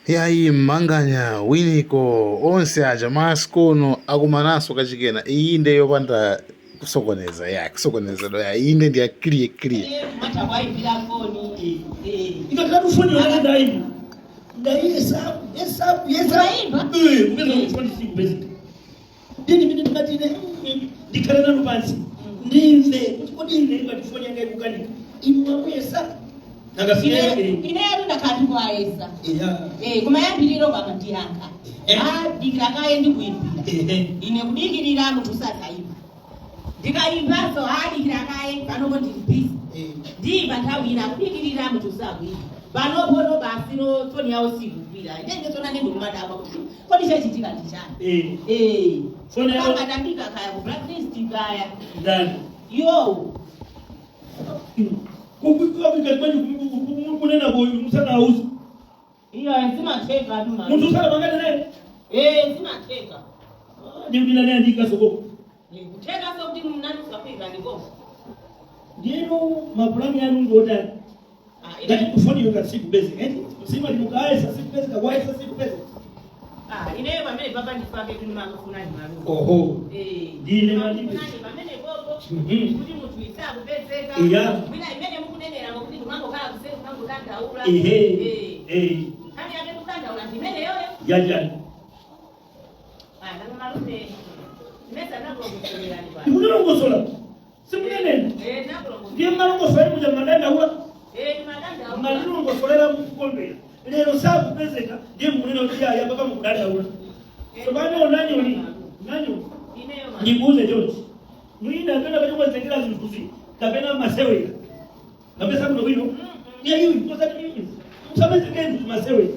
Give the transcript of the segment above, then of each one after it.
Yayi, Manganya, Winiko, onse aja maskono akumananso kachikena. Iyi nde yopanda kusokoneza, ya kusokonezedwa, ya iyi nde ndi ya clear clear. Matha kwayimbira foni. Ikakati foni yona ndayimba, ndayesa yesa yesa. Unayimba? Eh, kupeza kuti foni sikupezeka. Ndini mine ndikati ine ndikhale nanu pansi, ndimve kuti kodi ine ngati foni yanga ikukanika, inu mwamuyesa nakafika? Ineyo ndakhala ndikuwayesa. Iya. Kumayambiriro kwamandiyankha, "Ah, dikira kaye, ndikuyimbira." Ehe. Ine kudikirira, munthu sazayimba. Ndikayimbanso, "Adikira kaye, panopo ndili busy, ndiyimba nthawi ina." Kudikirira, munthu sakuyimba. Panopo no basi, no foni yawo sikugwira. Inenge tsonane ndikumadabwa kuti kodi chachitika ndi chani? Eh. Foni yawo- Pangatandika kaya ku blacklist kaya. Ndani? Yo. Kukikati kunena koyu musanauza. Iyo zimatheka tuma. Munthu usanapangane naye. Eh, zimatheka. Ndikuti nane andika sokoko. Kutheka so kuti mnani usafika ndiko. Ndiyeno mapulani anu ndiotani ngati foniyo ngati sikupezeka, eti simati mukayesa sikupezeka, kwayesa sikupezeka? Ah, ineyo pamene papa ndifake kuti makufunani malume. Oho. Ndine malibe. Makufunani pamene popo kuti munthu isakupezeka. Mwina imene mukunenera kuti ndimangokhala kuseri kumangodandaula. Ehe. Eh. Nkhani yake kudandaula ndimeneyoyo. Yajani? Ah, nanga malume imene anakulongosolerani pa. Ndikunalongosola, simunenena? Eh, nakulongosola. Ndiye mmalongosola muja mmadandaula. Eh, ndimadandaula. Mmalilongosolera mukukondwera, lero sakupezeka, ndiye mukunena kuti yaya papa mukudandaula. Tsopano nanyoni nanyoni. Ineyo ma. Ndikuuze chonchi, mwina kapena pachikonzekera zinthuzi kapena masewera kapesa kuno bwino yayiwi osati musapezekeni masewera.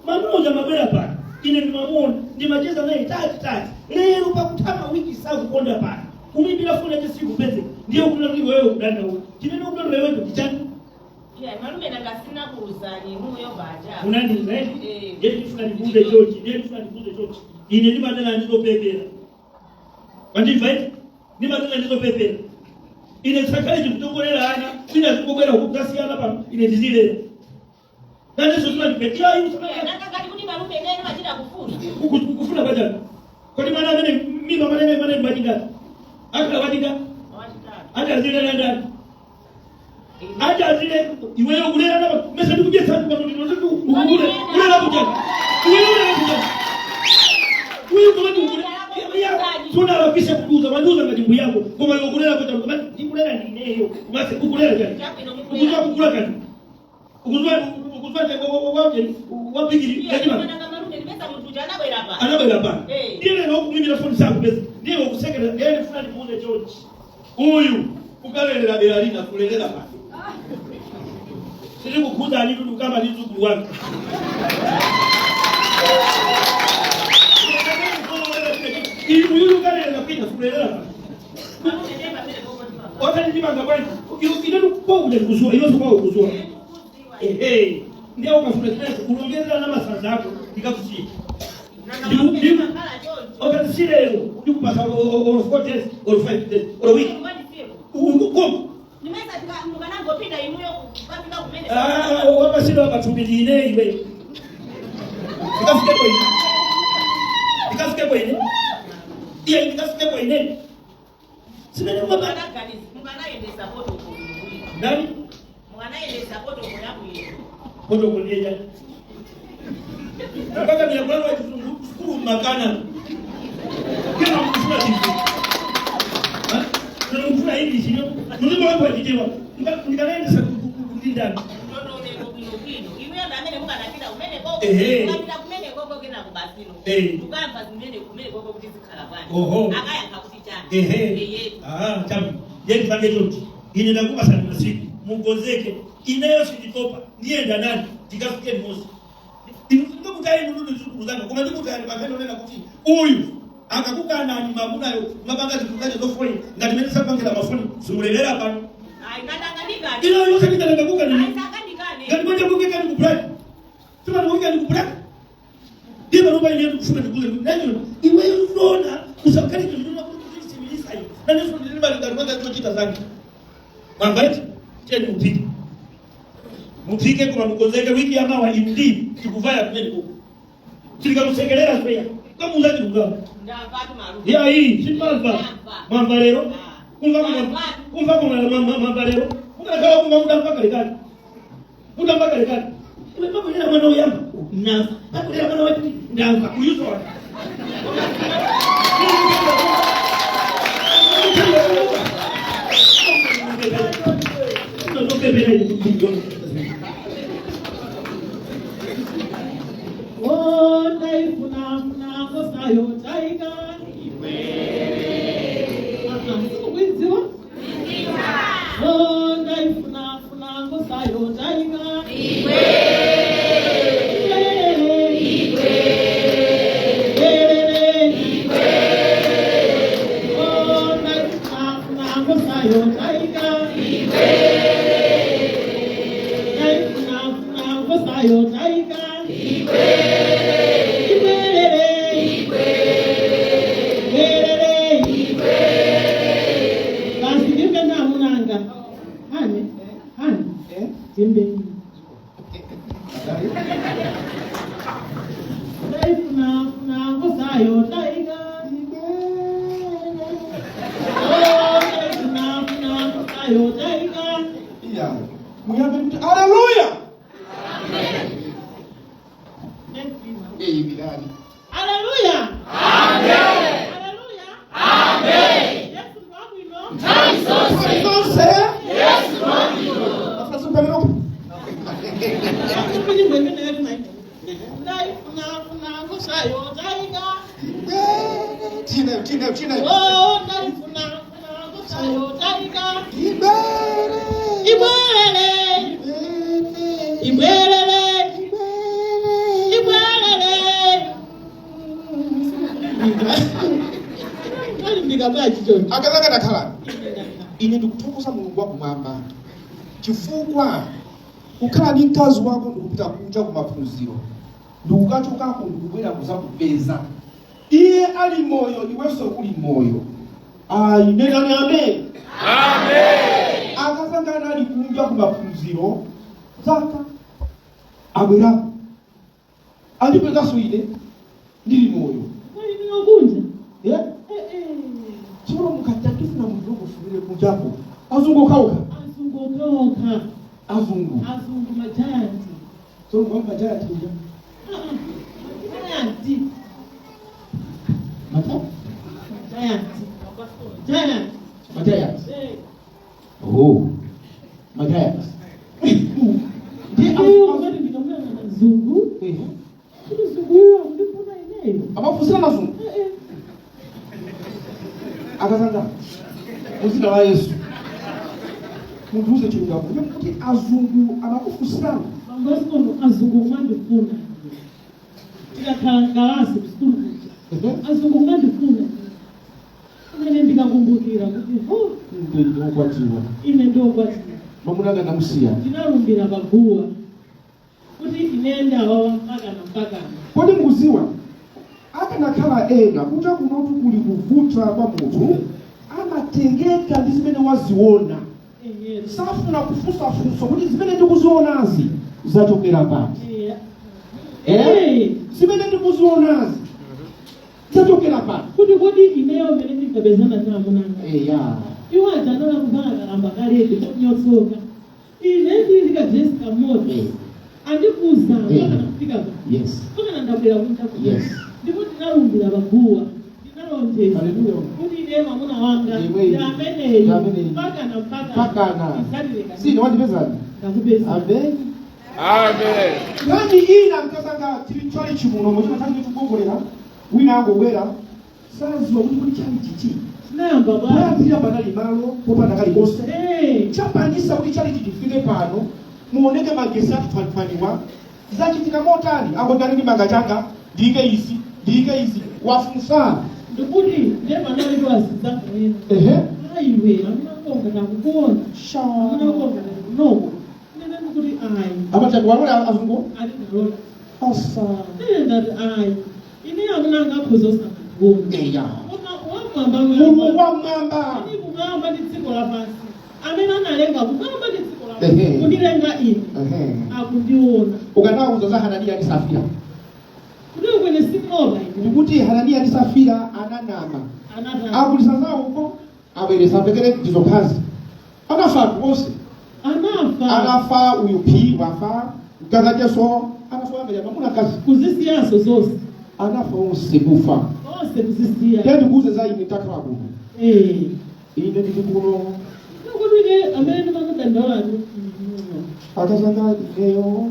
Mamuja mabwera pano, ine ndimamuona, ndimacheza naye tati tati. Lero pakutama wiki sakukonda pano, kumuimbira foni ati sikupezeka, ndiye ukunena kuti wewe kudandaula. Chimene ukudandaula iwecho ndichani? Yeah, malume, nanga sina kuuzani muyo baja. Unandiuza eti? Eh. Ndiye ndifuna ndikuuze chonchi, ndiye ndifuna ndikuuze chonchi, ine ndimatena ndizopepera, wandimva eti? Ndimatena ndizopepera. Ine tisakhale chikutokolera ana ine zikubwera kudzasiyana pano, ine ndizilera nanenso zimandipetira. Yeah, nanga ngati kuti malume ine machita kufuna. Kufuna kwachani? Kodi mwana amene mimba manene manene machingati akhala wachinga? Wachitatu. Ati azilera ndani? Ati azile iweyo kulera na mesa ndikudyetsa pano, ndinozikukule kulera kuchani? Iweyo kulera kuchani? Uyu komati ukule sunalapise kuuza mandiuza ngati mbuyako, koma iwe kulera kuchani? Komati ndikulera ndineyo, kumase ukulera chani? Chabwino. Ukuzwa kukula kani? Ukuzwa ukuzwa wapikiri kachima. Nanga malume ndipeza munthu uja anabwera pa. Anabwera pano. Eh. Ndiye lero okumwimira foni sakupeza, ndiye ukusekera. Ndiye ndifuna ndikuuze chonchi, uyu ukalelera dera lina, kulelera pano sirikukhuza alitu kama ndi mdzukulu wanga. Uyu ukalelera kwina, sikulelera pano. Malume, ndiye pamene popo ndimama. Wakati ndimanga bwanji ine kwakuja ndikuzuwa, iwenso kwawo kuzuwa. Ehe, ndiye ukafuna chinecho ulongezera na masanza ako ndikakusiya. Nanga malume ndimakhala choncho. Wakati si lero ndikupasa or 4 days or 5 days or week. Ndisipo. Uko. Nimeza mukanangopita imuyo kukafika kumene. Wapasida wakatumbi ine iwe ndikafike kwene, ndikafike kwene, iye ndikafike kwene simene mumapa. Mukanayendesa protocol bwino. Ndani? Mukanayendesa protocol yabwino. Protocol ndiyeja kukakamira kulala chizungu sukulu makana kena mukufuna chizungu mukufuna English ino muzimalamba Chichewa ndikanaendesa kuti ndani? Ndondomeko bwino bwino. Imuyo ndamene mukanapita kumene koko. Ehe. Mukapita kumene koko kena kubasino. Eh. Mukamva zimene kumene koko kuti zikhala bwanji. Oho. Akayankha kuti chani. Ehe. Eyetu. Ah, chabu ndiye tipange chonchi, ine ndakupasani masiku, mukonzeke. Ineyo sinditopa, ndiyenda nani tikafike limodzi. Ndikutayi ndudu zikulu zanga, koma ndikutayani pakati onena kuti uyu akakukanani mamunayo mapanga zinthu zake zofoni ngati mene sapangira mafoni, simulelera pano. Ayi, ngandangandikani. Ino yonse ndikanakukanani. Ayi, sakandikane. Ngati mwenje kukekani ku black, simati kukekani ku black, ndiye panopa ine ndikufuna ndikuze nanyo iweyo unoona usakhale chinthu kuti chibilisa iwe nanenso ndilibalingati mwanga chochita zanga mwamva eti? Tiyeni upite. Muphike koma mukonzeke wiki yamawa indeed tikuvaya kumene kuko. Tilikakusekerera speya. Kamuuza chilungamo. Ndamva tumaru. Ya iyi simamva. Mwamva lero. Kumva kumva. Kumva kumva mwamva lero. Unakhala kumva mudamva kalekale. Mudamva kalekale. Iwe pakulera mwana uyamba. Ndamva. Pakulera mwana wetu ndamva. Kuyusola. Oh, ndaifuna funa kosayo taika. Kuidziwa? Oh, ndaifuna funa kosayo taika. Oh, ndaifuna funa kosayo taika. Ndaifuna funa kosayo taika. Ibwerere. Ibwerere. Basi ndimbe namunanga. Hani, hani, timbe. Ndaifuna funa kosayo taika. Oh, ndaifuna funa kosayo taika. Iya. Muyambe kuti haleluya. Eh, bilali. Hallelujah. Amen. Hallelujah. Amen. Yesu wabwino. Zonse. Yesu Afasa pamene Ndaifuna funa kosayo taika. Tina tina tina. Oh, ndaifuna funa kosayo taika. Ibere. Ibwerere. Ibwerere. Ibwerere. Ndikalimbika bwachi choncho. Akazanga ndakhala. Ine ndikuthokoza Mulungu wakumwamba. Chifukwa kukhala ndi mkazi wako ndikupita kunja kumaphunziro. Ndikukachokako ndikubwera kuzakupeza. Iye ali moyo iwenso uli moyo. Ayi nenani amen. Amen. Akazanga ali kunja kumaphunziro zaka abwerapo. Andipezanso ine ndili moyo. Mwalimi kunja. Yeah? Eh eh. Tsono mukatakisina munthu wokufunire kunjako. Azungu okhaokha. Azungu okhaokha. Azungu. Azungu majayanti. Tsono kwamba jaya tinja. Majayanti. Mata? Majayanti. Giant. Majayat. Eh. Oh. Majayat. Ndi Ndiyo ngati ndikamuyana na mzungu. Kuti mzungu uyo ndifuna ineyo. Amaphunzira mazungu. Eh eh. Akazanga. Muzina la Yesu. Munthu uze chilungamo. Ndipo kuti azungu amakufunsirana. Bambo sikono azungu kumandifuna. Tikakhala mkalasi kusukulu kuja. Azungu kumandifuna. Ine ndikakumbukira kuti ho Ndi ndinokwatiwa. ine ndokwatiwa. Mwamuna ndamusiya. Ndinalumbira paguwa kuti ine ndawawa mpakana mpakana. Kodi mukuziwa akanakhala ena kunja kunotu kuli kuvuta kwa munthu amatengeka ndi zimene waziona. Ehe. Safuna kufunsafunsa kuti zimene ndikuzionazi zachokera pati. Eh. Eh? Eh. Zimene ndikuzionazi zachokera pati. Kuti kodi ineyo mene ndikapezana ndi amunanga. Eya. Iwo aja anala kuvala kalamba kalebe konyotsoka. Ine ndili ndikajesi kamodzi. Andikuza mpakana kufika pa. Yes. Mpakana ndabwera kunja kuno. Yes. Ndipo ndinalumbira paguwa. Ndinalonjeza. Haleluya. Kuti ine mwamuna wanga Ndimweyi. ndi ameneyu. Ndi ameneyu. Mpakana mpakana. Mpakana. Ndisalileka. Sine wandipezani. Ndakupeza. Amen. Amen. Nkhani ina mkazanga tili chali chimuno mochita chali chikugongolera wina angobwera saziwa kuti kuli chali chichi. Tinayamba bwanji. Poyambira panali malo popanda kalikonse. Eh. Chapangisa kuti chali chichifike pano muoneke magesi atithwanithwaniwa zachitika motani angondani ndi manga changa ndiyike izi ndiyike izi wafunsa. Ndikuti ndiye panalipo azinzanga ena. Ehe. Ayiwe amunakonga takukuona. Sha. Amunakonga takunoko. Ine ndikuti ayi. Amati walola azungu Ali ndalola. asa. Ine ndati ayi. Ine amunanga akhoza osamandiona. Eya. Koma wamwamba Mulungu wamwamba. Ani kumwamba ndi dziko lapansi. Amene analenga kumwamba ndi dziko Ehe. Kundilenga ine Ehe. akundiona. Ukanauza za Hananiya ndi Safira. Kuti kwene simola ine. Ndikuti Hananiya ndi Safira ananama. Anatani. Agulisa zawo uko abweresa apekere ndizokhazi. Anafa anthu onse. Anafa. Anafa uyu phi wafa mkazacheso anafa amene mamuna kazi. Kuzisiyanso zonse. Anafa onse kufa. Onse kuzisiya. Ndiye ndikuuze za ine takhala kuno. Eh. Ine ndili kuno. Kuti ine amene ndimakudandaula Akazanga ineyo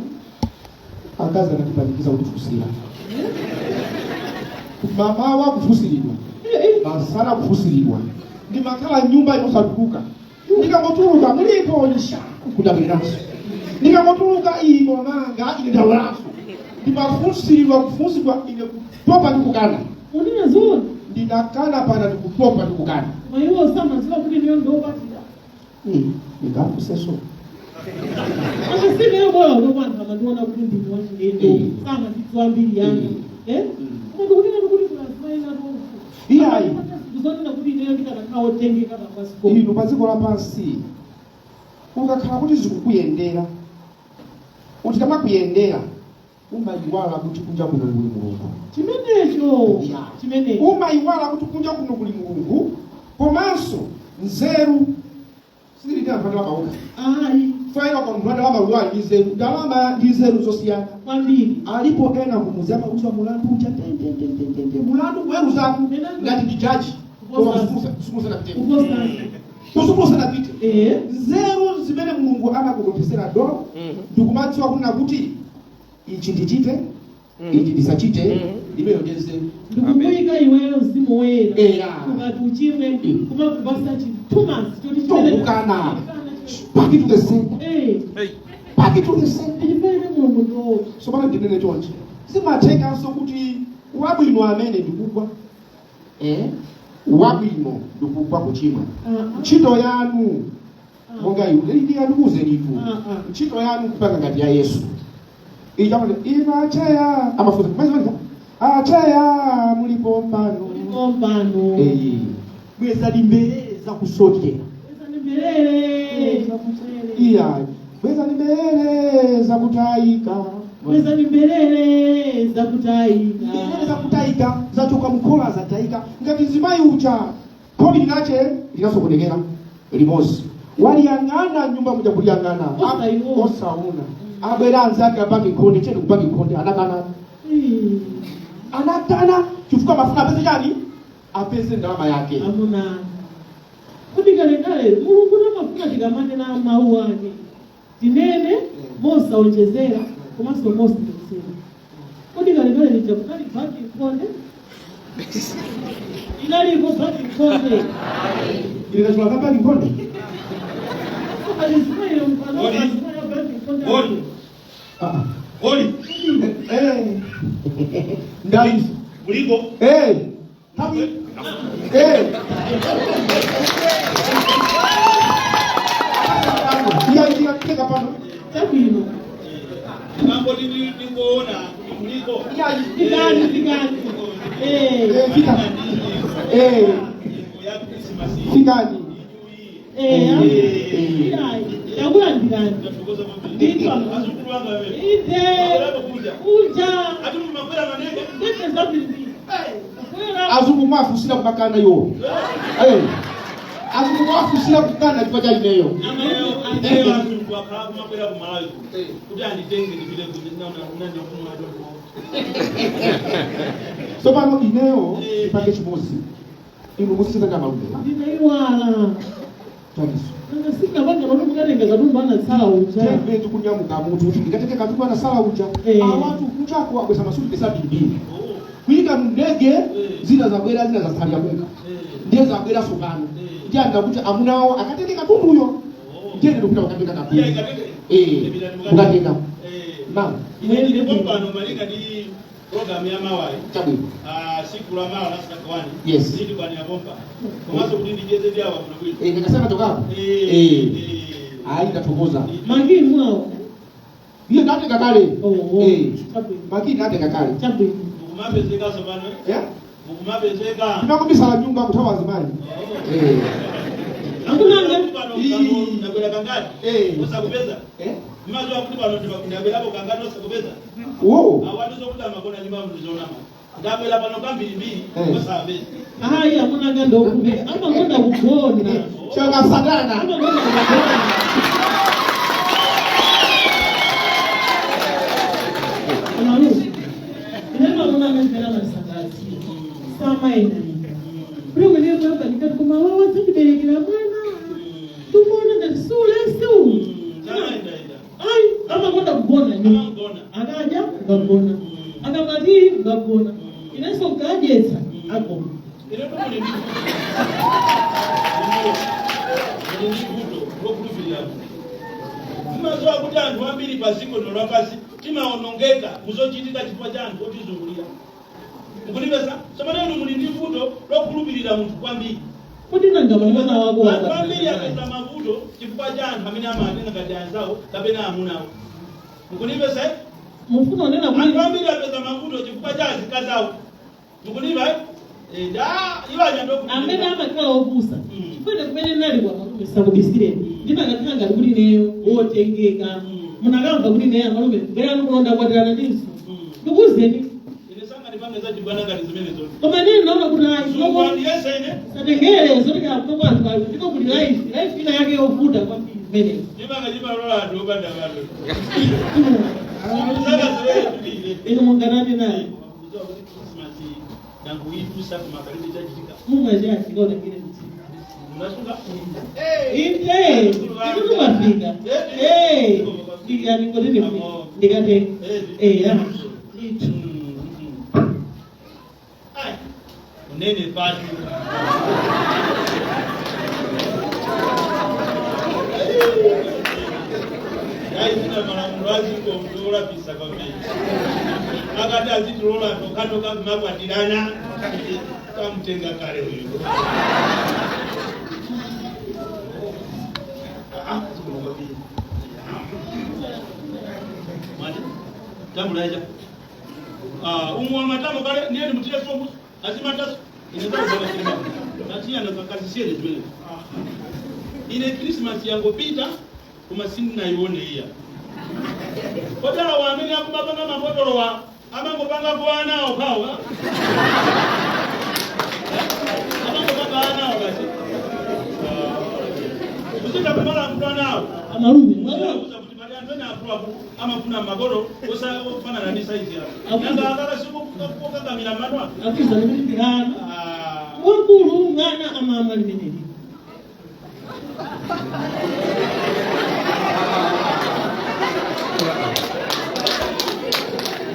akazi anatipanikiza kutifunsira. Mama wakufusiridwa. Masana kufusiridwa. Ndimakhala nyumba inosatuluka. Ndikangotuluka mulipo lisha kudabwiranso. Ndikangotuluka ino manga ine ndalolanso. Ndimafunsiridwa kufunsidwa ine kutopa ndi kukana. Unena zoona. Ndinakana pana ndikutopa ndi kukana. Koma iwo samadziwa kuti ndiyo ndopatira. Ndingakuseso. Akasimeyo bora unokwanthu amandiona kuti ndine wachilendo. Samandidziwa mbiri yanga. Eh? Koma ndikunena kuti kunazimaina Iyayi. Kuzonena kuti ineyo ndikanakhala wotengeka pamasko. Inu pa dziko lapansi ukakhala kuti zikukuyendera kuti kamakuyendera umayiwala kuti kunja kuno kuli Mulungu. Chimenecho. Chimenecho. Umayiwala kuti kunja kuno kuli Mulungu komanso nzeru sizilitira mpande wamauka. Ayi. Faina kwa mnthu andalama luwali ndi nzeru ndalama ndi nzeru zosiyana. Kwambiri. Alipo ena kumuzi amauza mulandu uja tentententente mulandu kuweruzatu ngati ndi jaji koma kusukulu sanapite. Kuposa. Kusukulu sanapite. Eh. Nzeru zimene Mulungu amakukopesera do ndikumadziwa kunena kuti ichi ndichite ichi ndisachite imeyo ndiye nzeru. Ndikukuyika iweyo mzimu woyera. Eya. Ukati uchimwe kumakupasa chithumasi choti Tokukana. Back to the center. Eh. Back to the center. Chifukwa Mulungu ndiwoona. Tsopano ndinene chonchi zimathekanso kuti wabwino amene ndikugwa wabwino ndikugwa kuchimwa. Ntchito yanu monga iwe ndikuuze litu ntchito yanu kupanga ngati ya Yesu ichamati inu acheya amafuza mazimanika acheya mulipo pano. Kompano. Bweza mbere zakusochera. Bweza mbere. Iya bweza mbere zakutayika. Bweza mbere zakutayika. Mbere zakutayika zachoka mukhola zatayika ngati mzimayi uja khobi linache linasokonekera limodzi waliyang'ana nyumba muja kuliyang'ana Osayiona. osaona abwera anzake apake nkhonde cheni kupake nkhonde anakana anakana chifukwa mafuna apeze chani apeze ndalama yake. Amuna. Kuti kalekale Mulungu namafuna tikamanena mawu ake tinene mosaonjezera komanso mosachepetsera. Kuti kalekale lija kunali bhaki nkhonde inaliko bhaki nkhonde. Ile kachula kapaki nkhonde. Odi. Ah, Odi. eh. Ndaizi. Muliko. Eh. Hapi. Eh. Iya iya teka pano. Chabwino. Mambo ndingoona kuti muliko. Iya. Tikani tikani. Eh. Eh fika. Eh Ya Christmas. fikani. Eh. Yakulandirani. Ndatokoza kwambiri. Nditwa. Azukulu wanga wewe. Inde. Kuja. Kuja. Ati mumakwera manenge. Ndete zambiri. Kwera. Azungu mwafusira kumakana yo. Eh. Azungu mwafusira kukana chifukwa cha ineyo. Ineyo azungu akhala kumakwera ku Malawi kuno. Kuti anditenge ndipite kuti nandifuna adongo. Tsopano ineyo ndipange chimodzi. Inu musisita nga malume. Ndinaiwala. Takiso. Nanga singapanga pano mukatenga katundu anatsala uja. Tembe tikunyamuka munthu kuti ndikatenge katundu anasala uja. Eh. Awatu kunjako abwesa masuti pesabirimbiri. Kuyika mndege zina zabwera zina zatsalira kunka. Ndiye zabwera sopano. Ndiye andakuti amunawo akatenge katunduyo. Ndiye ndikuti akatenga katundu. Iya ikatenge. Eh. Mukatenga. Eh. Mama. Ine ndili pano malinga ndi program ya mawayi. Chabwino. Siku la mawa la sakawani. Yes. Ndili kwani yapompa. Komanso kuti ndicheze ndi awa kuno kwino. Eh ndikasema tokapo. Eh. Eh. Ayi ndathokoza. Makini mwawo. Iye ndatenga kale. Oh. Eh. Chabwino. Makini ndatenga kale. Chabwino. Mukumapezeka sopano. Eh? Mukumapezeka. Tinakubisala nyumba kuthawa azimali. Eh. Amunanga. Ndakwera kangati Eh. usakupeza Eh? mazuwa kuti pano ndakwerapo kangati usakupeza Wo. awatizokuti amakona nyumba mndizonama ndakwera pano kambirimbiri Eh. osapeza Hayi amunanga ndokume amakonda kugona. Choka satana. Amakonda kugona. Amalume. Inema amunanga ndipera masangazi. Samaendaika. Kuri mwene baba ndikati koma wawa dzandiberekera mwana. Tumuona ndati sulesi uyu. samaendaenda Ayi amakonda kugona nyuma. amangona Akadya ngagona. Akamati ngagona. Inenso nkadyetsa agona. ineto muli ndi muli ndi vuto lokhulupirira mumazuwa kuti anthu ambiri pa dziko lino lapansi timaonongeka muzochitika chifukwa cha anthu otizungulira mukulipeza tsopano inu muli ndi vuto lokhulupirira munthu kwambiri Kuti nanga mwamuna wako anthu ambiri wakagona. apeza mavuto chifukwa cha anthu amene amatenga ngati anzawo kapena amunawo mukulipeza Mufuna unena anthu kuti ambiri apeza mavuto chifukwa cha azikazi awo mukulipa da iwo aja amene amakhala opusa Mm. chifukwa kumene nali kwa malume sakubisireni ndimakakhala ngati kuti neyo wotengeka Mm. munakamva kuti neyo amalume bwerani kulonda kwatirana ndinso Mm. ndikuwuzeni ine sangandipange zachibwana ngati zimenezo koma nene naona kuti ayi Zungu andiyesene satengere zoti akoko anthu ali ndiko kuti life life ina yake yovuta kwambiri imeneyo ndimanga chimalola anthu opanda vanthu zaka ziwere tulile inu munganani naye kuziwa kuti Christmas nanguitusa kumakalidi chachitika mumwe chachikonengere mtima munasunga inde ndikuti wafika ndikani ngotini ndikate eya ndithu Ai, unene patu aizina malamulo aziko mtiolapisa kwambiri akati azitilola tokatoka makwatirana tamutenga kale uyu Ah, Mati, tambulaija umwe wamatamo kale ndiye ndimutire somu azimataso inezaaatiyana kakazisiyene zimene ine Christmas yangopita koma sindinayione iya kotalawa amene akumapanga mabotolowa amangopanga kuanawo kawa amangopanga anawo basi kusinda kumala mtu anawo amalume mwana uza kuti pali anthu ena akuluakulu amafuna mabotolo ofanana ndi saizi yawo nanga akakasikukakamira mano akuza ndikuti wankulu mwana amama limeneli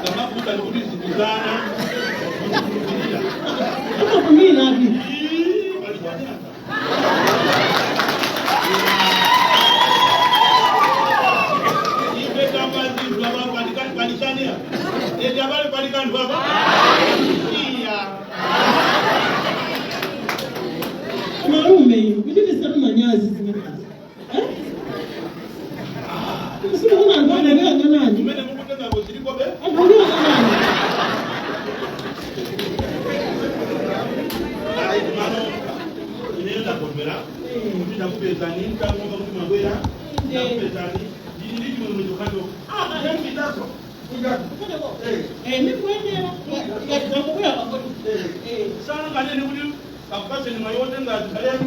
kamafuta ndikuti zinthu zana muzikhulupirira amakumira ati ife tamazinthu apa palichania eti apali palikanthu apa iya amalume inu kuchitisa manyazi zimenezi sikuona anthu anakuyang'anani kumene mukutengako zilikobe anthu akuyang'anani ayi mano ineyo ndakondwera kuti ndakupezani ndakuyamba kuti mwabwera ndakupezani ndili ndi chimwemwe chokhacho ndipitaso ndikuyenera ngati zamubwera pakoti sanganene kuti akupaseni mwayi wotenga zikhaleni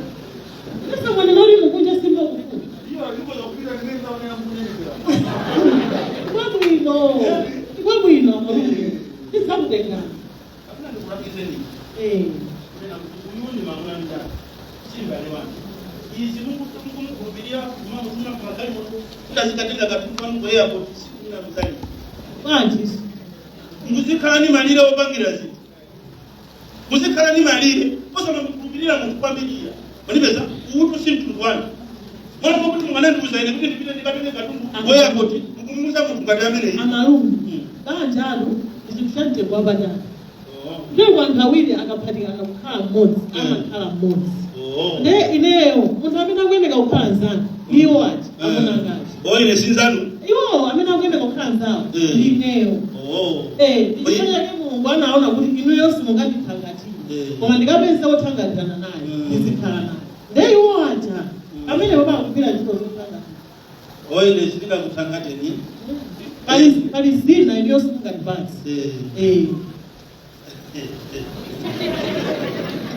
ndisamwanena kuti mukunja simba kufuna iyo ndikoza kupita ndinenzaonera mukunenekera kwabwino kwabwino amalume tisakutengana kapena ndikulakizeni kunena kuti uyuni mamwanda simbale wanu izi mukumukhulupirira kumamutuma kumagalimoto ndazikatenga katundu airport sikunamzali bwanji muzikhala ni malire opangira zinthu muzikhala ni malire osamamukhulupirira munthu kwambiriya manipeza utu si mtundu wanu mwana kuti mwanandiuza ine kuti ndipite ndikatenge katundu airport mukumuuza munthu ngati ameneyi amalume banja anu ndi chinthu cha mtengo wapatali ndipo anthu awiri akaphatikana kukhala mmodzi amakhala mmodzi nde ineyo munthu amene akuyeneka kukhala nzanu iwo aja amuna akazi o ine sinzanu iwo amene akuyeneka kukhala nzawo ndi ineyo ndichifukwa chake Mulungu anaona kuti inuyo simungandithangatire koma ndikapeza wothangatirana naye ndizikhala naye nde iwo aja Pamene pakugwira ntchito zotanga. Oile chitika kutsangateni. Pali zina iliyosunga ndipatsi. Eh.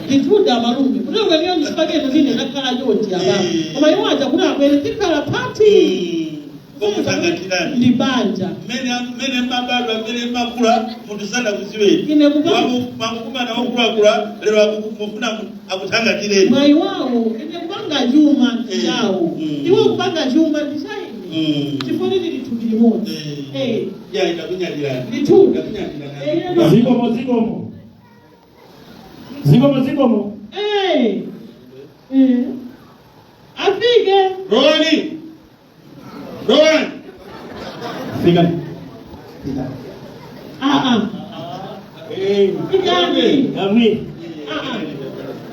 Ndithuda malume kuti niyo ndipakeno ndine ndakhala chonchi apa, koma iwo aja kuti abwere tikhala phati. Komutsangatirani. Ndi banja. Mmene mabadwa, mmene makula, munthu sanakuziweni. Ine kupanga Mwakukumana wokulakula lero mufuna akutsangatireni. Mwayi wawo, ine kupanga chuma ndi chawo, iwo kupanga chuma ndi cha ine, chifukwa tili thupi limodzi. Eh. Ya, itakunyadirani. Ndithuda. Itakunyadirani. Zikomo, zikomo, zikomo, zikomo. Eh. Eh. Afike. Rowani, Rowani. Fika. Ah ah. Fikani. Amwi. Ah ah.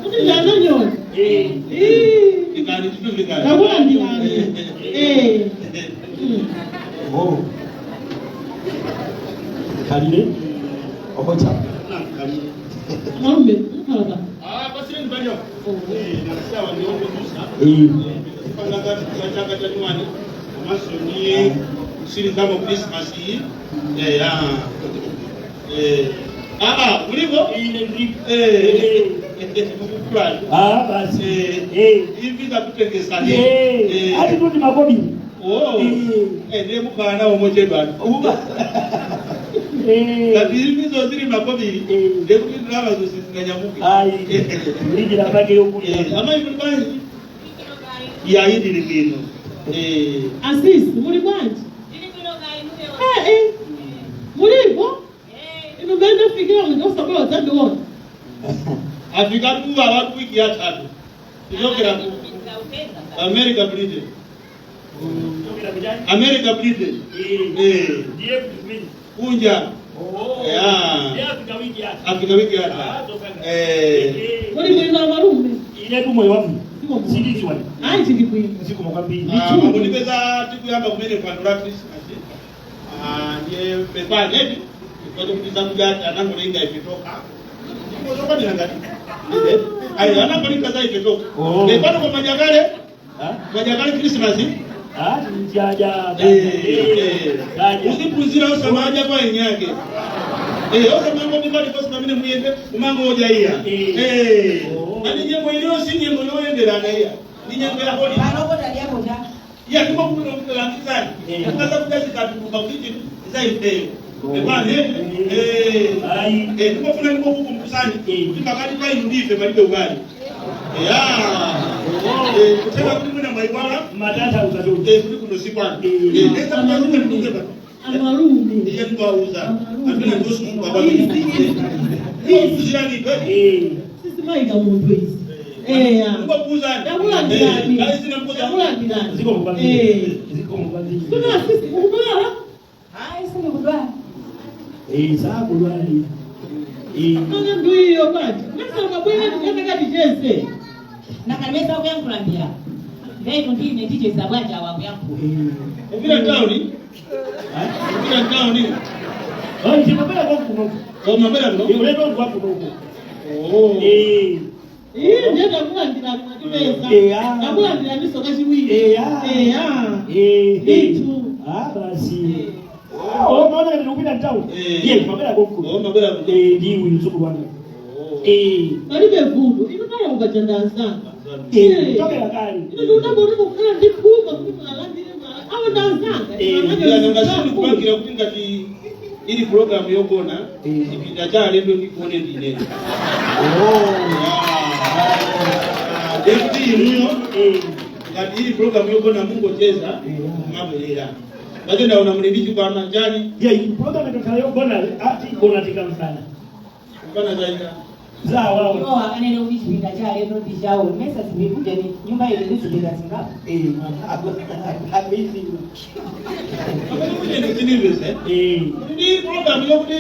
Kuti ndananyoni. Eh. Eh. Fikani, titu fikani. Ndakulandirani. Eh. Oh. Kalile. Okocha. Malume, mkhala pa. Ah, pasireni bali apo. Eh, nasawa ndiongozusa. Eh. Panga chaka cha nyuwani. Komanso ni kusirizamo Christmas iyi. Eh, ah. Eh. Ah, ah, mulipo? Ine ndipo. Eh. Mukukula. Ah, basi. Eh. Eh. Ivi zakutengesani. Eh. Ati kuti makobiri. Oh. Eh. Eh, ndiye mukhala nawo mochedwa. Uba. Eh. Ngati ivizo zili makobiri. Eh. Ndiye kuti ndalama zonse zinganyamuke. Ayi. Ndijira pake yokulira. Eh, amayi muli bwanji? Ya, ili bwino. Eh. Asisi, muli bwanji? Eh, eh. Mulipo? Inu mende fikira mndosabola zandiona. Afika tu awatu wiki ya tatu. Kuchokera ku America, Britain. America, Britain. Eh. Ndiye kuti Kunja. Oh. Yeah. Ndiye afika wiki yake. Afika wiki ya tatu. Eh. Muli bwino malume? Ine kumwe wangu. Silichwa. Ayi, tili bwino. Zikomo kwambiri. Ah, pakundipeza tikuyamba kumene pano la Christmas. Ah, ndiye pepani eti. Kwacho kuti zakudya anangolenga ife toka. Ndipo zokwanira ngati. Ayi, anangolenga za ife toka. Oh. Pepano kwa majakale, Ah? majakale Christmas. Ah, jaja. Eh, Jaja. uziphunzira osamaja kwa enyake. Eh, osamango ndipali kosi pamene muyende kumango oja iya. Eh. Eh. Oh. Ani nyengo iliyo si nyengo yoyenderana iya. Ni nyengo ya holiday. Panopo taliyapo cha. Iya, ndipo kulangizani. Eh. Kukaza kuja zikatuluka kuti zaifeyo. Oh. Epane. Eh. Ayi. Eh, ndipofuna ndipo kukumbusani Eh. kuti pakati pa inu ndife palibe ukali. Ya. Eh, kuteka kuti mwina mwayiwala. Matata uzachoka. Eh, kuti kuno si kwanu. Eh. Eh, nesa kumalume ndikunge pano. Amalume. Iye ndikuwauza. Amene ndiosunga kwambiri. Ndikuwuzirani. Eh. Sisi maika munthu izi. Eh. Ah. Ndikuwuzani. Ndakulandirani. Eh, kali sina mkoza. Ndakulandirani. Zikomo kwambiri. Eh. Zikomo kwambiri. Kuna sisi ukubala? Hayi, sindikudwala. Eh, sakulwala. Eh. Nanga ndiyo bati. Mesa mabwera tikataka ticheze. Nakalipesa kuyankhula ndiya ndeitu ndine ticheza bwanja wakuyankhula. Eh. Kupita town. Kupita town. Oh, ndimapera kwa kuno. Koma mbele kuno. Eh, ulendo kwa kuno. Oh. Eh. Iyi ndiye ndakulandirani mwatipeza. Eh, ah. Ndakulandirani soka chiwiri. Eh, ah. Eh, ah. Eh. Ndithu. Ah, basi. Oh, maona ndikupita town. Eh. Ye, mapera kwa kuno. Oh, mabwera kuno. Eh, ndiwe mzukulu wangu. Oh. Eh. Palibe vuto. Inu kaya mukachanda anzanga. Eh, tokera kale. Inu ndikutamba kuti mukhala ndi phuma kuti mwalandire mwala. Awo ndi anzanga. Eh. Ila nangasiku kupangira kuti ngati ili program yogona Eh. chipinda cha alendo ndikuone ndine. Oh. Ndekuti inuyo Eh. ngati ili program yogona mungocheza mabwerera. Pacho ndaona muli ndi chikwama chani Ye, program ikakhala yogona ati gona tikamfana. kupana zaita. Zawa. Iwo akanene kuti chipinda cha alendo ndi chawo mesa zimikuteni nyumba ili ndi zipinda zingapo. Eh. Amazing. Pamene kuti ndichinivese. Eh. Ndi program yokuti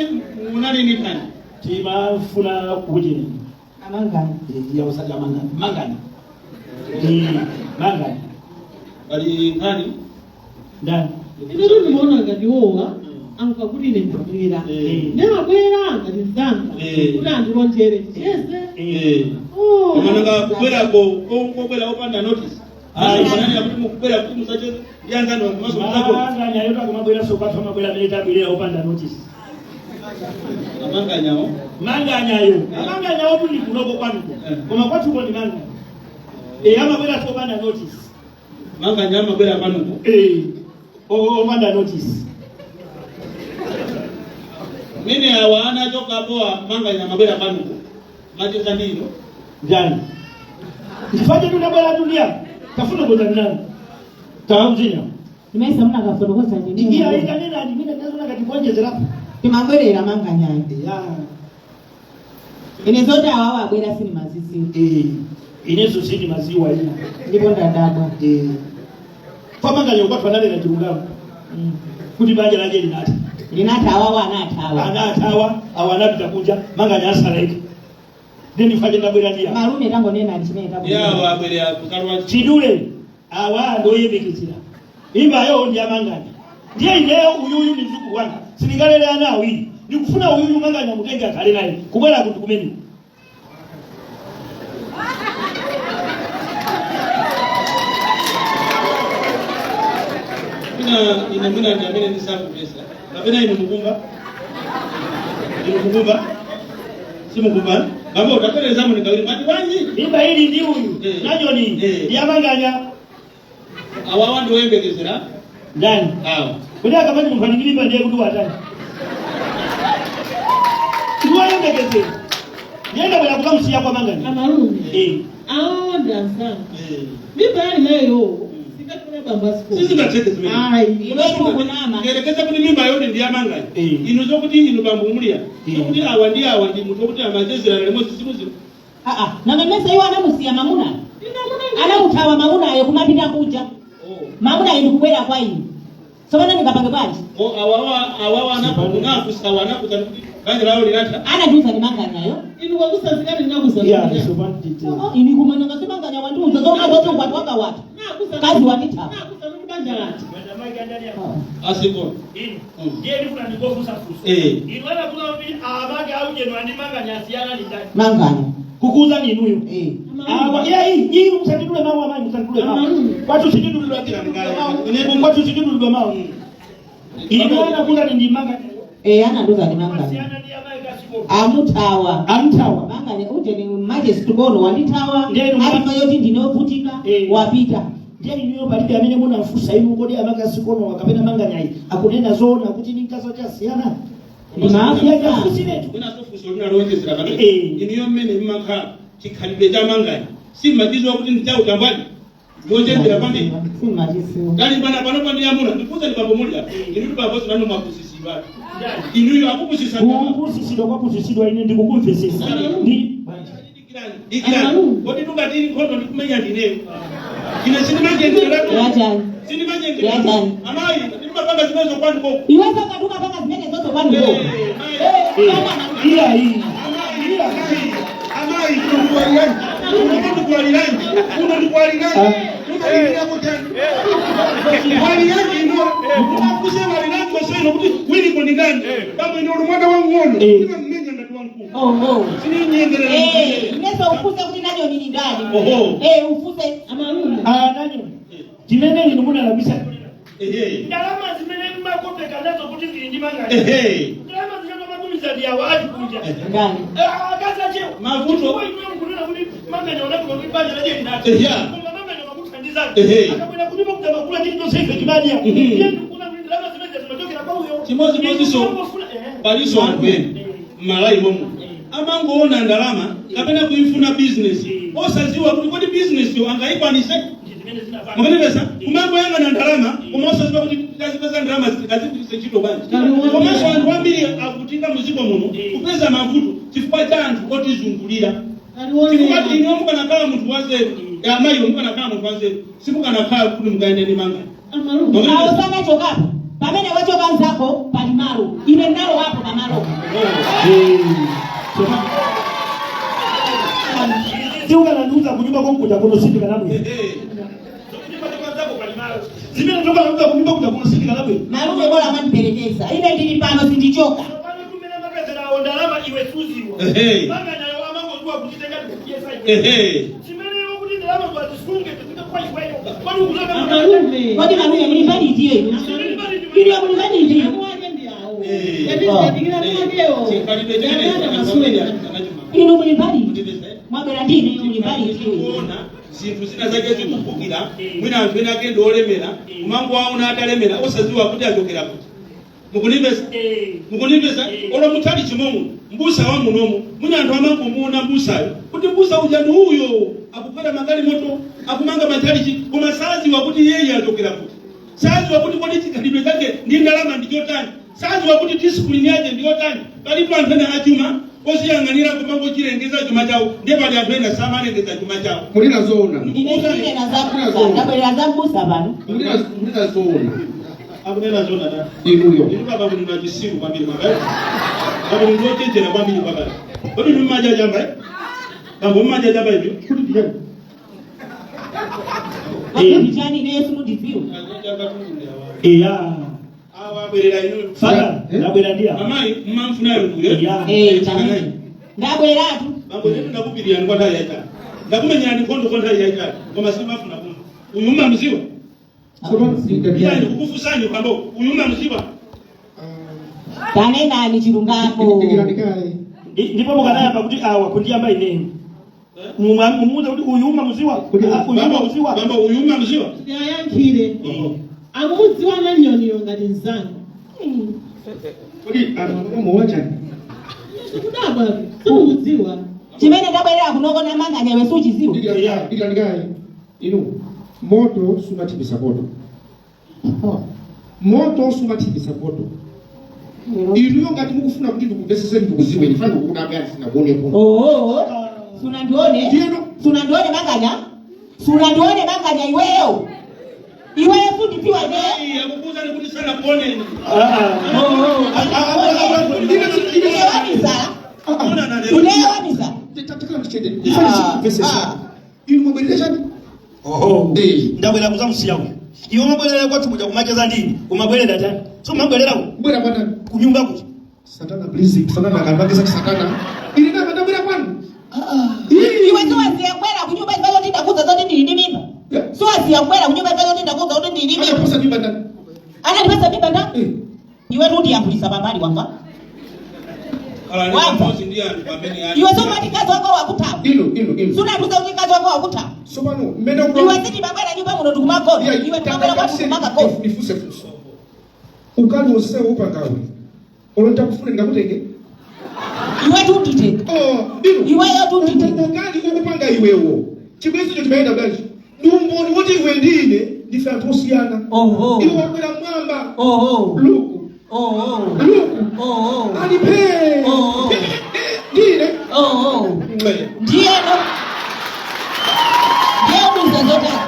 munali ndi pani. Timafuna kuti Amangani. Eh, ya usaga mangani. Mangani. Eh, mangani. Pali nkhani. Ndani. Ine ndimaona ngati wowa amva kuti ine ndabwera. Eh. Ndimabwera ngati mzanga Eh. kuti andilonjere ticheze. Eh. Oh. Koma nanga kubwerako kobwera opanda notice. Ayi, panani akuti mukubwera kuti musacheze ndi anzanu komanso mudzagona. Manganyayo akamabwera kwathu amabwera amene tabwerera opanda notice. Amanganyawo. Manganyayo, amanganyawo tuli kunoko kwanuko, koma kwathuko ndi manganya. Amabwera opanda notice. Manganya amabwera kwanuko. Opanda notice. Mene awa anachokapo manganya amabwera kwanuko. Macheza ndino. Ndani chifukwa tunabwera tulia tafuna kuza ndani tawakuzinya Ndimene munakafotokoza iya ndine. ikanena ndimene ndazona kati kuonjezerapo. Timabwerera manganyayo. Ya. Ine zoti awawa abwera sinimaziziwa. Inezo sindi maziwa ina. Ndipo ndadabwa. Pamanganya kwathu analera chilungamo kuti banja lake linati Linati awawa anathawa. Anathawa awo anapita kunja, manganya asalaika ndi ndifache ndabwera ndiya. Malume tangonena chimene Yawo tabwera. abwerera kukalwa. Chidule awa ndoyembekezera imbayo ndi amanganya, ndiye ineyo uyuyu ni mzukulu wanga, sindingalere ana awiri. Ndikufuna uyuyu manganya mutenge akhale naye kubwera kuti kumene. Mwina ine mwina ndi amene ndisakupesa. Kapena inu mukumva? Inu mukumva? Simukumva? Bambo utapereza mu nikawiri mati wanji? Mimba ili ndi uyu nanyoni ndi amanganya. Awawa ndi woyembekezera. Ndani? Awa. Kuti akamati munthu ali ndi mimba ndiye kuti watani? Ndiwoyembekezera, ndiye ndabwera kukamusiya kwa manganya. Amalume. Awawa ndi anzanga. Mimba yali nayo singafuna bambo asikono. Sizingatheke zimene. Ayi. Iwetu kunama. Yerekeza kuti mimba yone ndi yamanganya. Inu zokuti inu bambo mulya. Zokuti awa ndi munthu wokuti amachezerana limodzi simuziwa. Ah ah, namemesa iwo anamusiya mamuna. Anamuthawa mamunayo kumapita kuja. Mamunayo ndikubwera kwa ine. Tsopano ndingapange bwanji? O awawa anakusa awa anakusa kuti banja lawo linatha. Anandiuza ndi manganyayo. Inu kwakusazikani Ya. ndinakusazikani. Sopandite. Ini kumana ngasi manganya wandiuza zomwe zoti ukwati wanga wati. Kazi wandithawa. Nakusa kuti banja lati. Asikono. Inu ndiye ndifuna ndikofusa fuso. Inu anakula kuti amange aujeno andi manganya asiyana ndi ndani? Manganya. Kukuza ni inuyo. Awa iya iyi iyi musatidule mawu amayi, musatidule mawu. Amalume. Kwathu sitidulidwa mawu, kwathu sitidulidwa mawu. Inu anakula ndi manganya. Anandiuza ndi manganya. Asiyana ndi amayi kasiko. Amuthawa. Amthawa. Manganya uje ni Majesty Kono wandithawa. Ndiye Alifa yoti ndinovutika wapita. Ndiye inuyo palibe amene munafusa inu kodi amakasikono kapena manganyayi akunena zoona kuti ni mkazi wachasiyana? Yafusiretu. Mwina sofuso linalowonjezera pamene. Inuyo mmene mmakhala chikhalidwe cha manganya. Simmachidziwa kuti ndi chautambwali. Ndiwonjezera pamene. Simmachidziwa. Talimbana pano pandiyamuna ndifuza ndi bambo mulya. Inu ndi bambo sinanu mwapusitsidwa. Inuyo akupusitsa. Kupusisidwa kwapusisidwa ine ndikukumvesesa ndi Dikirani. Kodi tungatiri nkhondo ndikumenya ndineyo. Ine sindimanjengerera. Yachani. Sindimanjengerera. Yachani. Amayi, ndimapanga zimenezo kwanu koko. Iweso ukatuka panga zimene zozo kwanu koko. Iya iyi. Amayi, kuno ndikwalirani. Kuno ndikwalirani. Kuno ndikwalirani. Walirani ino. Akuse walirani kwaseno kuti wili kondingani. Bambo ino uli mwana wang'ono. Ndimamenya ngati wamkulu. Oho. Sininyengerera. Ineso ufuse kuti nanyoni ni ndani. Oho. Ufuse. Amalume. Ananyoni chimene inu munalabisa, ndalama zimene mmakopeka nazo kuti zili ndi manganya, ndalama zimene matumiza ndi awo ali kunja. Ndani? Akazi achewa. Mavuto. Chifukwa inuyo mukunena kuti manganya unakuba kuti banja laje linati koma manganya makuthandizani akabwera kuti makuta makula chilichonse ife timadya, iye ndikuna kuti ndalama zimene zimachokera kwa uyo. Chimodzimodzinso paliso anthu ena m'malawi momwe amangoona ndalama kapena kuifuna bizinesi osaziwa kuti kodi bizinesiyo angayikwanise. Mukanipeza kumangoyang'ana ndalama koma osaziwa kuti tazipeza ndalama zikazigwiritse ntchito bwanji. Komanso anthu ambiri akuvutika muziko muno kupeza mavuto chifukwa cha anthu otizungulira, chifukwa inu mukanakhala munthu wanzeru, amayiwo mukanakhala munthu wanzeru simukanakhala kuti mukayende ndi manganya. Amalume. Awo sanachokapo. Pamene wachoka nzako pali malo. Ine ndalo wapo pamalo. Tiukanandiuza kunyumba konkuja kuno sindikanabwera zimene tokanauza kunyumba kuja kuno sindikanabwera. Malume bora amandiperekeza. Ine ndili pano sindichoka. Pano tumene mapezerawo ndalama iwe suziwa. Manganyayo amangoziwa kuchitenga ndikuyesa iwe. Chimene iwe kuti ndalama kwazisunge tizike kwa iweyo. Kwani ukuzoka Amalume. Kodi malume muli mbali itiyo inu? Iliyo muli mbali itiyo? Anu ake ndi awo. Yati ndadikira anu akewo. Chikhalidwe chimene Yang'ana maswera. Inu muli mbali iti? Mwabwera ndine inu muli mbali itiyo inu? Kuona zinthu zina zake zikubukira, mwina anthu ena ake ndi olemera, kumangowaona atalemera osadziwa kuti achokera kuti. Mukunimvesa? Mukunimvesa? Olo muthali chimomu mbusa wa munomu, mwina anthu amangomuona mbusayo kuti mbusa uja ndi uyo akukwera magalimoto, akumanga matchalichi, koma saziwa kuti yeye achokera kuti, saziwa kuti kodi chikhalidwe chake ndi ndalama ndi chotani, saziwa kuti discipline yake ndi yotani. Palipo anthu ena achuma osiyang'anira kumangochilengeza chuma chawo, ndiye pali anthu ena samalengeza chuma chawo. Mulina zoona. Ine ndinena za mbusa, ndabwerera za mbusa pano. Mulina zoona. Akunena zoona ta. Inuyo. Inu baba kuti ndachisiru kwambiri baba. Baba ndi ochenjera kwambiri baba. Kodi inu mmadya chamba eh? Bambo, mmadya chamba ibyo? Kuti ndiyani? Kodi chani ine Yesu mundidziwa? Eya. Awa abwerera inu. Fada, Eh? ndabwera ndi awa. Amayi mmamfunayo nduyo. Eya. Eh, chani. Ndabweratu. Bambo, ine ndakupirira kwa nthawi yayitali. Ndakumenyerani nkhondo kwa nthawi yayitali. Koma simafuna kumva. Uyu mmamuziwa? Tsopano Iya, ndiyani? ndikukufunsani bambo, uyu mmamuziwa? Tanenani chilungamo. Ndikirandikaye. Ndipo mukanayamba kuti awa kundiyamba ineyo. Mumuuza kuti uyu umamuziwa, Kuti- uyu umamuziwa. Bambo, uyu mmamuziwa? Ndiyayankhire. Akumudziwa nanyoniyo ngati mzanga. Kodi anthu akamuwa chani? Sikudabwa, simukudziwa. Chimene ndabwerera kunoko namanganya iwe suchiziwa. Ndikirandikaye. Inu, moto sumathibisa moto. Moto sumathibisa moto. Inuyo ngati mukufuna kuti ndikumveseseni, ndikuziweni, ndifane kukudabwa sinakuonepo. Oo. Sunandione? Ndiyeno. Sunandione manganya? Sunandione manganya iweyo? Iweyo sundidziwa ineyo? Iya, akukuwuzani kuti sanakuoneni. Ineyo wamisala. Ineyo wamisala. Inu mwabwerera chani? Oho. Eh. Ndabwera kuzamusiya uyu. Iwe umabwerera kwathu kuja kumacheza ndini. Umabwerera chani? So umabwerera ku Kubwera kwandani? kunyumba kuja. Satana, please, satana akapangisa satana. Ine ndaba ndabwera kwanu. Iwe siwaziya kubwera kunyumba ife zoti ndakuza zoti ndili ndi mimba. Siwaziya kubwera kunyumba ife zoti ndakuza kuti ndili ndi mimba. Akaposa nyumba ndani? Anandipasa mimba nda? Eh. Iwe tundiyankhulisa pambali wamva. Khalani Wamva. pamodzi ndi anthu pamene ali. Iwe somati mkazi wako wakuthawa. Inu, inu, inu. Sunatiuza kuti mkazi wako wakuthawa. Tsopano mmene Iwe sitibabwera nyumba muno ndikumagona. Iwe timabwera kwathu kumakagona. Ndifuse funso. Ukali wonsewo upangawe. Olo ndakufuna ndingakutenge? Iwe tunditenga. Oh, inu. Iweyo tunditenga. Ukali ukupanga iwewo. Chibwenzicho chimayenda bwanji? Ndi umboni woti iwe ndi ine ndife anthu osiyana. Oho. Iwe wakwera mwamba. Oho. Luku. Oho. Luku. Oho. Alipe. Oh. Ndine. Oho. Mwe. Ndiyeno. Ndiye uduza zotani.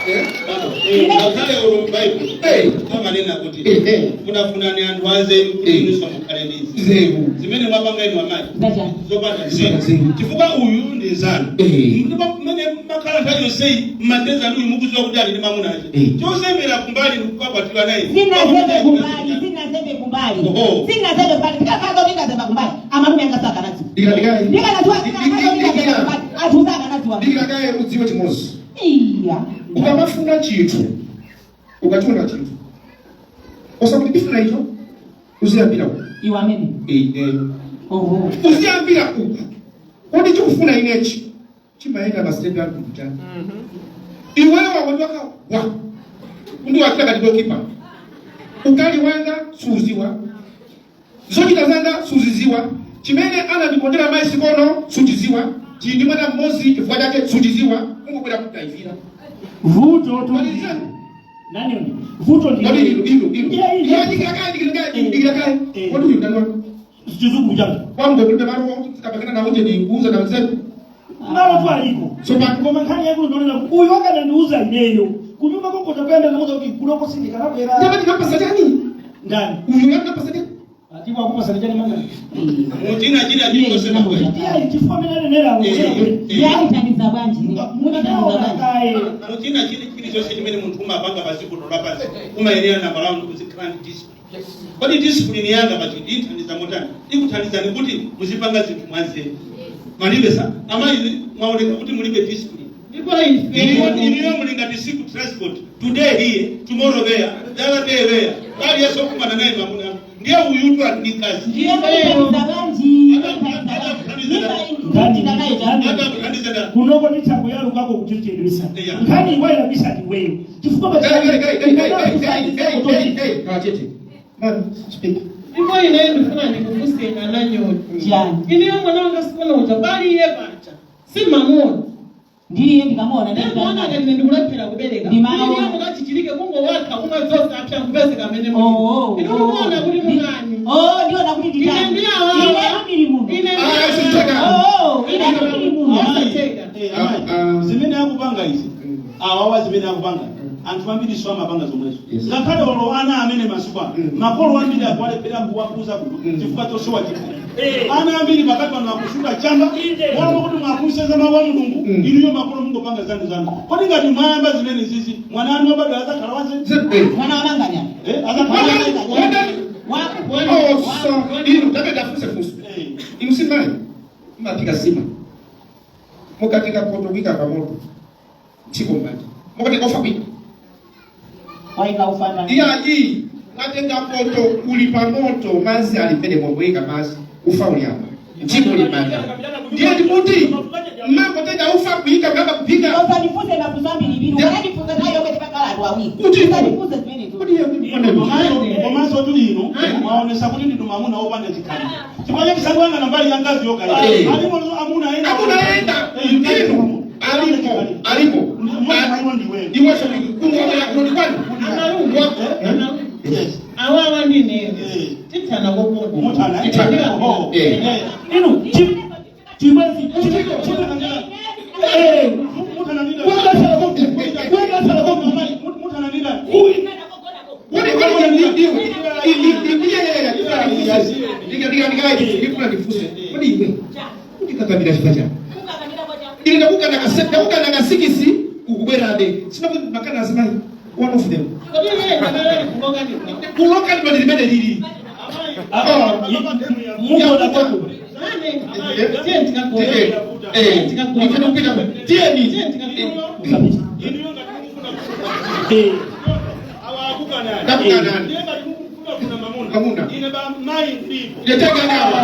Eh? Ngakhale olo m'Baibulo Eh. amanena kuti Eh, eh. funafunani anthu anzeru kuti Eh. inunso mukhale ndi izi. Nzeru. Zimene mwapanga inu amayi Zachani. zopanda Zopanda nzeru, nzeru. chifukwa uyu ndi nzanu. Eh. Ndipo mmene makhala nthawi yonseyi mmateza ndi uyu, mukudziwa kuti ali ndi mamuna ache, Eh. chozembera kumbali ndikukakwatira naye. Sinazembe kumbali, sinazembe kumbali. Oho. Sinazembe kumbali. Ndikakhala kuti ndazemba kumbali, amalume anga sakanadziwa. Ndikirandikaye. Ndikanadziwa ndikakhala kuti ndazemba kumbali, anthu sakanadziwa. Ndikirandikaye, udziwe chimodzi. Iya. Ukamafuna chinthu, ukachiona chinthu, osakuti ndifuna icho, uziyambira uku. Iwe amene. Ine. Oho. Uziyambira uku. Kodi chikufuna inechi chimayenda masitepe a mtundu chani? Iweyo wakondiwaka wa kundiwakira kati gokipa, ukali wanga suuziwa, zochita zanga suziziwa, chimene anandikondera mayi sikono suchiziwa, chili ndi mwana mmodzi chifukwa chake suchiziwa, ungobwera kutaivira. Vuto tu. Malizani. Nani? Vuto ndi. Kodi inu, inu, inu. Iya, iya. Ndikirakaye, ndikirakaye, ndikirakaye. Eh. Kodi uyu ndani wako? Chizukulu changa. Kwangu kulibe malo kapakana nawo je kuuza na mzee. Malo tu aliko. Tsopano. Koma nkhani yake ndionena kuti uyu akanandiuza ineyo. Kunyumba konko kuyenda namuza kuti kuloko sindikanabwera. Ndaba ndinapasa chani? Ndani? Uyu yanapasa chani? Atiwa akupasa chani mangani? Muchina china chilichonse mabwera. Iya, chifukwa amene anenera. Eh, eh. Ndiyayithandiza bwanji? Muthandiza Munaona bwanji? kaye. Muchina chili chilichonse chimene munthu umapanga pa dziko lapansi umayenera nambala wanu kuzikhala ndi discipline. Kodi discipline yanga pachi ndiyithandiza motani? Ikuthandizani kuti muzipanga zinthu mwanzeru. Malibe sa amayi, mwaoneka kuti mulibe discipline. Ndipo ife Iniyo muli ngati siku transport, today here, tomorrow there, the other day there. Pali yeso kumana naye mamuna. Ndiye uyutu ali ndi mkazi. Ndiye muthandiza bwanji? Atamuthandiza ndani? Kunoko ndichakuyalukako kuti chidwisa. Yeah. Nkhani iwayira bisati wewe. Chifukwa Hey, hey, hey, hey, hey, hey, hey, hey, hey. Khala chete. Man, speak. Ndipo ine ndifuna ndikufunseni ananyoni. Chani? Ineyo mwana wanga sikono uja pali iye paja. Simamuona. Ndiye ndikamuona. Ndikuona ngati ine ndikulephera kubereka. Ndimaona. Ine mukachichirike kungowakha kumwe zonse apya kupezeka amene Oh, oh, Ine mukuona kuti mungani. Oh, ndiona kuti Ine nditani. ndiyawawa. Ine ndili muno. Ine Ah, siteka. Oh, ine ndili muno. Amayi, eh, amayi, Ah, ah. zimene akupanga izi awawa zimene akupanga anthu ambiri so amapanga zomwezo Yes. ngakhale olo ana amene masiku ano makolo ambiri akuwalephera kuwakuza kuno chifukwa chosowa chifukwa ana ambiri pakati pano akusuta chamba walomo kuti mwakuseza mawu a Mulungu inuyo makolo mungopanga zanu zanu kodi ngati mwayamba zimene zizi mwana anu wabadwa azakhala waze Zebe. Mwana wamanganya. Eh, azakhala waze Wadani. Wa Oh, so. Inu, tapenda fuse fusu. Eh. Inu simai. Mapika sima. Mukatika poto wika pamoto. Chiko mbati. Mukatika ufa kwika. waika ufana. Iyayi. Mwatenga poto uli pamoto mazi ali pene mwika mazi. Ufa uli apa. Chiko uli manda. Ndiye ndikuti mmangotenga ufa kuika kamba kupika. Usanifunze mafunzo ambiri. Ukanifunza nayo kwete pakala anthu awiri. Kuti? Usanifunze zimenezo. Kuti iye ndikuona Komanso- komanso tuli inu mwaonesa kuti ndinu mamuna wopanda chikhalidwe chifukwa chatisangwanga na mbali ya ngazi yoka Eh. alimo amuna ena Amuna ena. Eh, Inu. Alipo. Alipo. Mmoja mwa iwo ndiwewe. Iweso kungomera kunoni kwanu. Analungu. Wako. Yes. Awawa ndineyo. Eh. Tithana kokona. Mutana, eh? Tithana. Oh. Eh. Eh. Inu chimwezi eh Mutana nida. Kuengasala koku. Kuengasala koku. Mutana nida. Uyi. Wani wani ndi ndi ndi ndifuna ndifuse. Kodi iwe kuti kakamira chifukwa chani? Ine ndakukana ka ndakukana ka 6 ukubwerabe. Sina kuti makana azimayi one of them. Kodi iye ndinalali kulokanidwa. Kuloka ndilo limene lili. Muko koku. Nane. Tiye ndikagona. Eh, ifuna kupita. Tiyeni. Tiye ndikagona. Inuyo ngati mukufuna Eh. awa akukana. Ndakukana. Ndiye ngati mukufuna kuna mamuna. Mamuna. Ine ba mayi ndipo. Ndetega nawa.